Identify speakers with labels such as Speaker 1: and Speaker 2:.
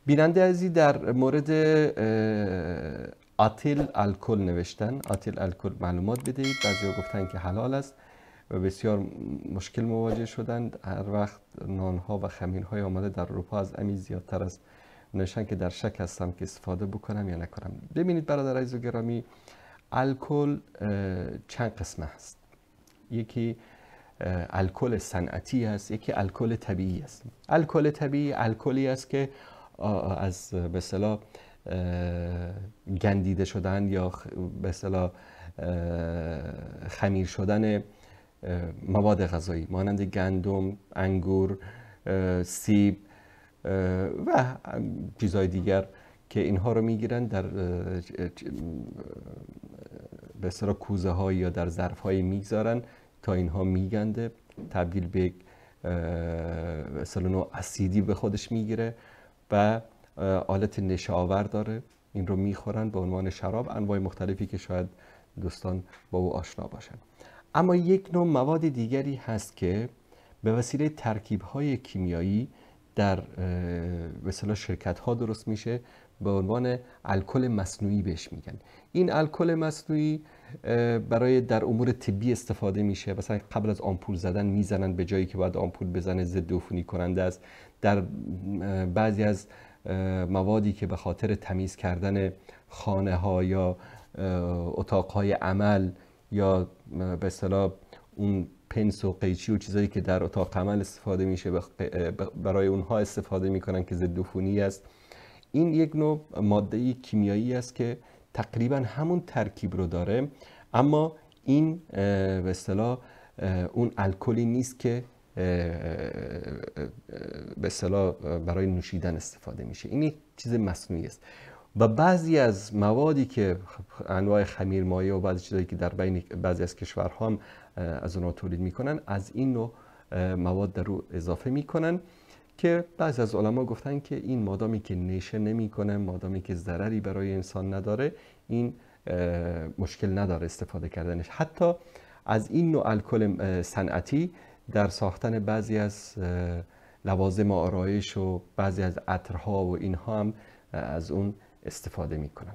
Speaker 1: بیننده عزیز در مورد آتیل الکل نوشتن، آتیل الکل معلومات بدهید. بعضیا گفتن که حلال است و بسیار مشکل مواجه شدند. هر وقت نانها و خمیرهای آمده در اروپا از امی زیادتر است. نوشتن که در شک هستم که استفاده بکنم یا نکنم. ببینید برادر عزیز و گرامی، الکل چند قسمه هست. یکی الکل صنعتی هست، یکی الکل طبیعی است. الکل طبیعی الکلی است که از به اصطلاح گندیده شدن یا به اصطلاح خمیر شدن مواد غذایی مانند گندم، انگور، سیب و چیزهای دیگر که اینها رو میگیرن در به اصطلاح کوزه های یا در ظرف های میگذارن تا اینها میگنده، تبدیل به اصطلاح نوع اسیدی به خودش میگیره و آلت نشاور داره. این رو میخورن به عنوان شراب، انواع مختلفی که شاید دوستان با او آشنا باشن. اما یک نوع مواد دیگری هست که به وسیله ترکیب های کیمیایی در به اصطلاح شرکت ها درست میشه، به عنوان الکل مصنوعی بهش میگن. این الکل مصنوعی برای در امور طبی استفاده میشه. مثلا قبل از آمپول زدن میزنن به جایی که باید آمپول بزنه، ضد عفونی کننده است. در بعضی از موادی که به خاطر تمیز کردن خانه ها یا اتاق های عمل یا به اصطلاح اون پنس و قیچی و چیزایی که در اتاق عمل استفاده میشه برای اونها استفاده میکنن که ضد عفونی است. این یک نوع ماده کیمیایی است که تقریبا همون ترکیب رو داره، اما این به اصطلاح اون الکلی نیست که به اصطلاح برای نوشیدن استفاده میشه. این یک چیز مصنوعی است. و بعضی از موادی که انواع خمیر مایع و بعضی چیزایی که در بین بعضی از کشورها هم از اونها تولید میکنن، از این نوع مواد در رو اضافه میکنن که بعضی از علما گفتن که این مادامی که نشه نمیکنه، مادامی که ضرری برای انسان نداره، این مشکل نداره استفاده کردنش. حتی از این نوع الکل صنعتی در ساختن بعضی از لوازم آرایش و بعضی از عطرها و اینها هم از اون استفاده میکنن.